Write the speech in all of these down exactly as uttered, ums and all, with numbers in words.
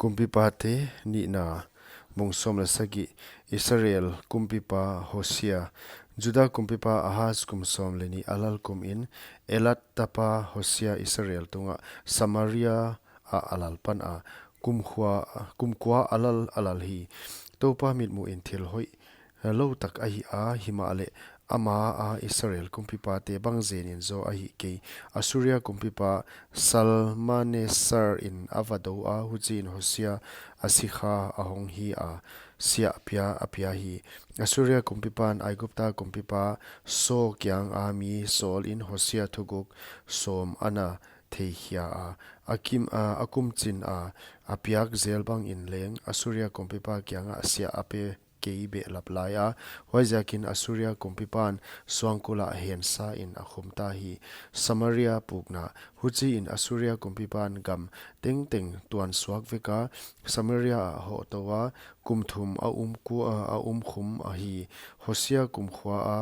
Kumpipate nihna. Bung sawm leh sagih. Israel kumpipa Hosia. Juda kumpipa Ahaz kum sawm leh nih a lal kumin, Elat tapa Hosia Israel tungah Samaria ah a lal pan a, kum kua, kum kua a lal a lal hi. Toupa mitmuhin thil hoih lou tak ahi a, himahleh ama a Israel kumpipate bang zenin zaw ahi kei. Assuria kumpipa Salmaneser in a va dou a, huchiin Hosia a sikha a hong hi a, siah pia a pia hi. Assuria kumpipan Aigupta kumpipa So kianga mi sawlin Hosia thuguk sawm ana theikhia a, a kim a, a kum chin a, a piak zel bangin leng Assuria kumpipa kiangah siah a pe kei behlap lai a, huaiziakin Assuria kumpipan suangkul ah hensain a khum ta hi. Samaria pukna. Huchiin Assuria kumpipan gam tengteng tuansuak vek a, Samaria ah hohtou a, kum thum a um kua, a um khum ahi. Hosia kum kua a,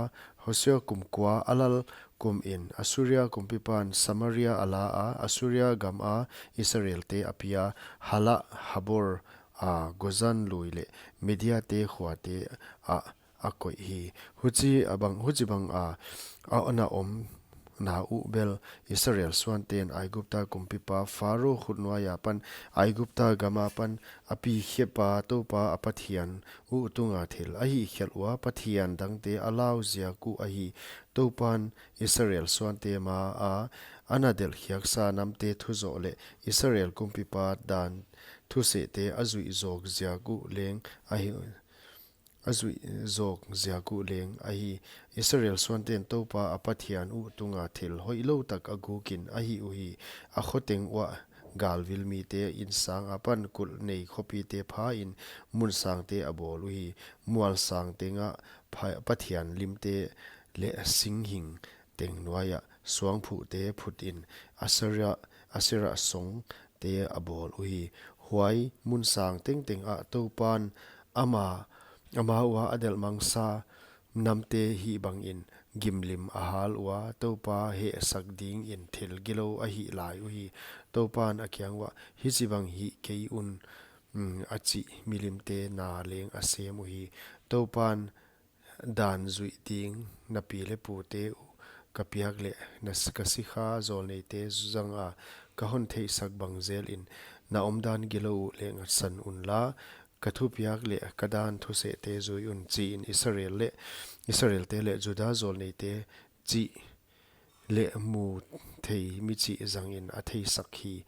Hosia kum kua a lal kumin Assuria kumpipan Samaria a la a, Assuria gam a Israelte a pia, Hala, Habor, a, Gozan lui leh Mediate khuate ah a koih hi. Huchibang, huchibang a, a na omna uh bel Israel suanten Aigupta kumpipa Pharo khut nuai apan, Aigupta gam apan a pi khepa Toupa a Pathian uh tunga thil a hihkhelh ua, pathian dangte a lau ziak uh ahi. Toupan Israel suante maa a na delhkhiaksa namte thu zoh leh Israel kumpipa dan thusehte a zuih zawk ziak uh leng ahi, a zuih zawk ziak uh leng ahi. Israel suanten Toupa a Pathian uh tunga thil hoihlou tak a gukin a hih uhi. A khoteng uah galvil mite insang apan kulh nei khopite phain mun sangte a bawl uhi. Mual sang tengah pha-, pathian limte leh singhing teng nuaiah suangphuhte phutin Asera, Asera songte a bawl uhi. Huai mun sang tengteng ah Toupan ama, ama ua a delhmangsa namte hih bangin gimlim a hal ua, Toupa hehsak dingin thil gilou a hih lai uhi. Toupan a kiang uah, Hichibang hih kei un, mm, a chih milimte na leng a sem uhi. Toupan dan zuih ding na pi leh pute uh ka piak leh na s-, ka sikha zawlneite zanga ka hon theihsak bang zelin na omdan gilou uh leh ngatsan unla, ka thupiak leh ka dan thusehte zui un, chiin Israel leh, Israelte leh Juda zawlneite chih leh mu thei mi chih zangin a theisak hi.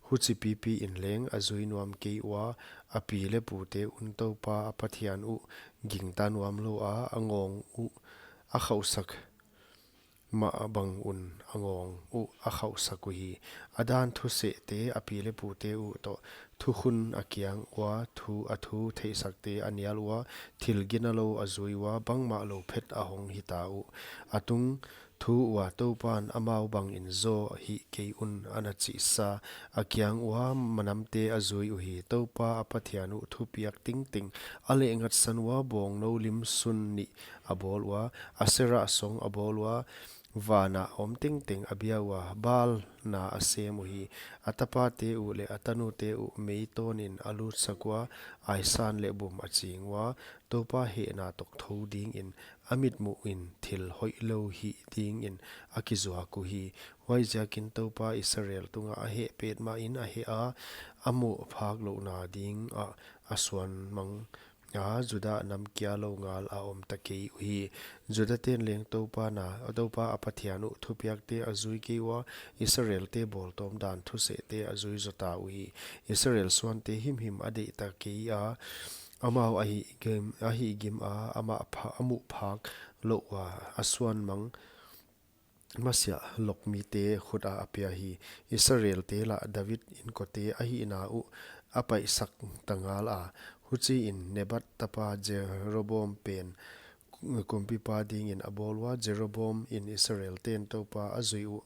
Huchi pipiin leng a zui nuam kei ua, a pi leh pute un Toupa a Pathian uh gingta nuam lou a, a ngawng uh a khauhsak mah bang un a ngawng uh a khauhsak uhi. A dan thusehte a pi leh pute uh toh thukhun a kiang ua, thu, a thu theihsakte a nial ua, thil ginalou a zui ua, bangmah lou phet a hong hita uh. A tung thu ua Toupan amau bangin zaw hih kei un ana chihsa, a kiang ua manamte a zui uhi. Toupa a Pathian uh thupiak tengteng a leh ngatsan ua, bawngnou lim sun nih a bawl ua, Asera song a bawl ua, vana om tengteng a bia ua, Baal na a sem uhi. A tapate uh leh a tanute uh mei tawnin a lutsak ua, aisan leh bum a ching ua, Toupa hehna toh thou dingin a mitmuhin thil hoihlou hih dingin a kizuak uhi. Huaiziakin Toupa Israel tungah a heh petmahin a heh a, a muh phaklouhna dingah a suanmang a, Juda nam kia lou ngal a om ta kei uhi. Judaten leng Toupa na, Toupa a Pathian uh thupiakte a zui kei ua, Israelte bawltawm dan thusehte a zui zota uhi. Israel suante himhim a deihta kei a, amau a hihgim, a hihgim a, amah pha-, a muh phaklouh ua, a suanmang masiah lawk mite khut ah a pia hi. Israelte lah David inkote a hihna uh a paihsak ta ngal a. Huchiin Nebat tapa Jeroboam pen kumpipa dingin a bawl ua, Jeroboam in Israelten Toupa a zuih uh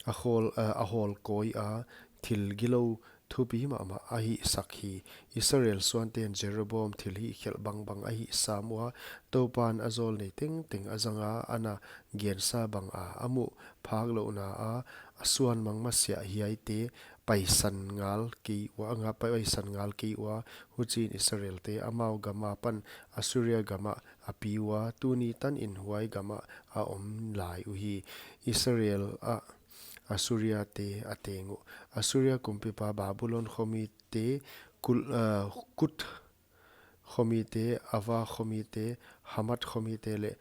a hawl, a hawl kawi a, thil gilou thupi mahmah a hihsak hi. Israel suanten Jeroboam thilhihkhelh bangbang a hih sam ua, Toupan a zawlnei tengteng a zanga ana gensa banga a muh phaklouhna a, a suanmang masiah hiaite paisan ngal kei ua, nga paisan ngal kei ua. Huchiin Israelte amau gam apan Assuria gamah a pi ua, tuni tanin huai gamah a om lai uhi. Israel ah Assuria te a teng uh. Assuria kumpipa Babulon khomite, Kul, ah, Kut khomite, Ava khomite, Hamat khomite leh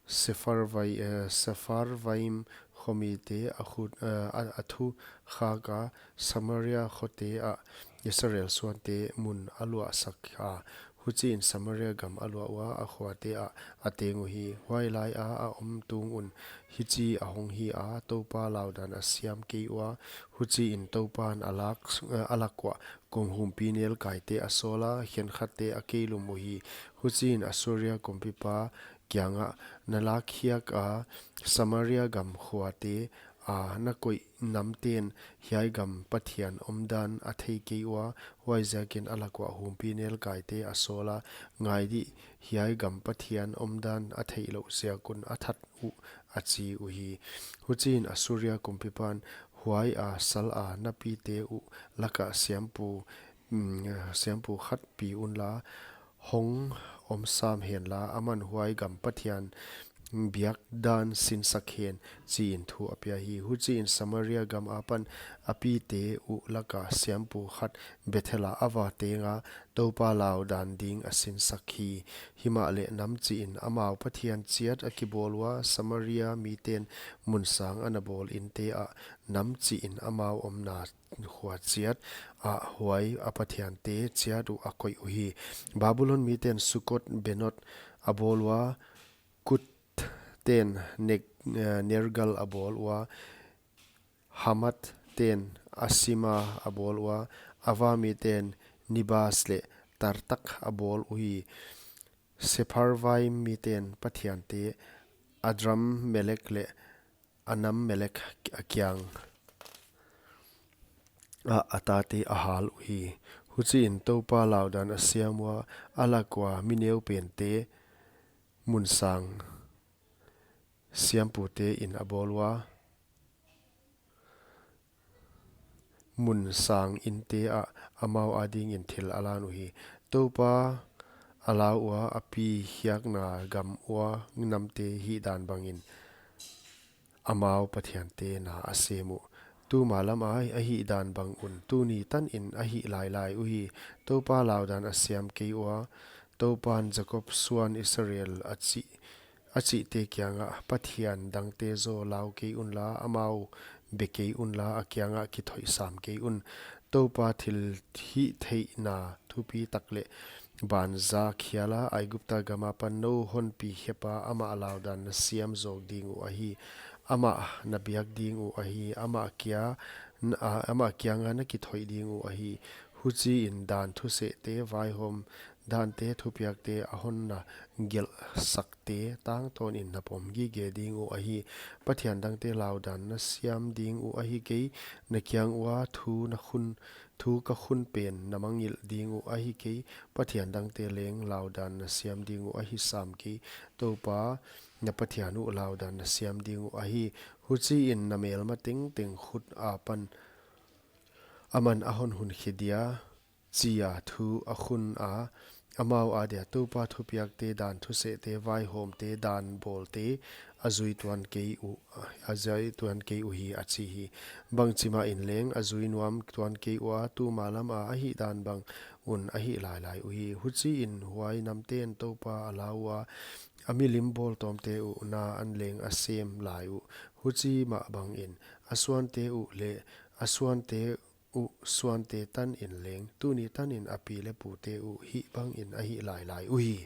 Sepharvai-, eh, Sepharvaim khomite a khut, eh, a, a thu khak a, Samaria khote ah Israel suante mun a luahsak a. Huchiin Samaria gam a luah ua, a khuate ah a teng uhi. Huai lai a a om tung un hichi a hong hi a, Toupa laudan a siam kei ua. Huchiin Toupan a lak, eh, a lak uah kong humpinelkaite a sawl a, khenkhatte a keilum uhi. Huchiin Assuria kumpipa kiangah, na lak khiak a, Samaria gam khuate a na koih namten hiai gam Pathian omdan a thei kei ua, huaiziakin a lak uah humpinelkaite a sawl a, ngai dih, hiai gam Pathian omdan a theih louh ziak un a that uh, a chi uhi. Huchiin Assuria kumpipan, huai a sal a na pite uh lakah siampu, mm, siampu khat pi unla, hong om sam henla, aman huai gam Pathian biakdan sinsak hen, chiin thu a pia hi. Huchiin Samaria gam apan a pite uh lakah siampu khat Bethel ah a va teng a, Toupa laudan ding a sinsak hi. Himahleh namchihin amau pathian chiat a kibawl ua, Samaria miten mun sang a na bawl inte ah namchihin amau omna khua chiat ah huai a pathiante chiat uh a koih uhi. Babulon miten Sukkoth Benot a bawl ua, Kut ten Nek-, eh, Nergal a bawl ua, Hamat ten Asima a bawl ua, Ava miten Nibhaz leh Tartak a bawl uhi. Sepharvaim miten pathiante Adrammelek leh Anammelek a kiang ah a tate a hal uhi. Huchiin Toupa laudan a siam ua, a lak ua mi neupente mun sang siampute in a bawl ua, mun sang inte ah amau adingin thil a lan uhi. Toupa a lau ua a pi khiakna gam ua namte hihdan bangin amau pathiante na a sem uh. Tuma lam a a hihdan bang un tuni tanin a hih lailai uhi. Toupa laudan a siam kei ua, Toupan Jakob suan Israel a chih, a chihte kiangah, pathian dangte zaw lau kei unla, amau be kei unla, a kiangah kithoih sam kei un. Toupa thilhihtheihna thupi tak leh banza khial a, Aigupta gam apan nou hon pi khepa, amah laudan na siam zawk ding uh ahi. Amah na biak ding uh ahi. Amah kia, n-, a, amah kianga na kithoih ding uh ahi. Huchiin dan thusehte vaihawm, dante thupiakte a hon na gelhsakte tangtawnin na pom gige ding uh ahi. Pathian dangte laudan na siam ding uh ahi kei. Na kiang ua thu na khun, thu ka khun pen na mangngilh ding uh ahi kei. Pathian dangte leng laudan na siam ding uh ahi sam kei. Toupa na Pathian uh laudan na siam ding uh ahi. Huchiin na melma tengteng khut apan aman a hon hun khe dia, chia thu a khun a, amau adia Toupa thupiakte, dan thusehte, vaihawmte, dan bawlte a zui tuan kei uh, a zui tuan kei uhi, a chi hi. Bangchimahin leng a zui nuam tuan kei ua, tuma lam a a hihdan bang un a hih lailai uhi. Huchiin huai namten Toupa a lau ua, a milim bawltawmte uh na an leng a sem lai uh. Huchi mah bangin a suante uh leh a suante uh suante tanin leng tuni tanin a pi leh pute uh hih bangin a hih lailai uhi.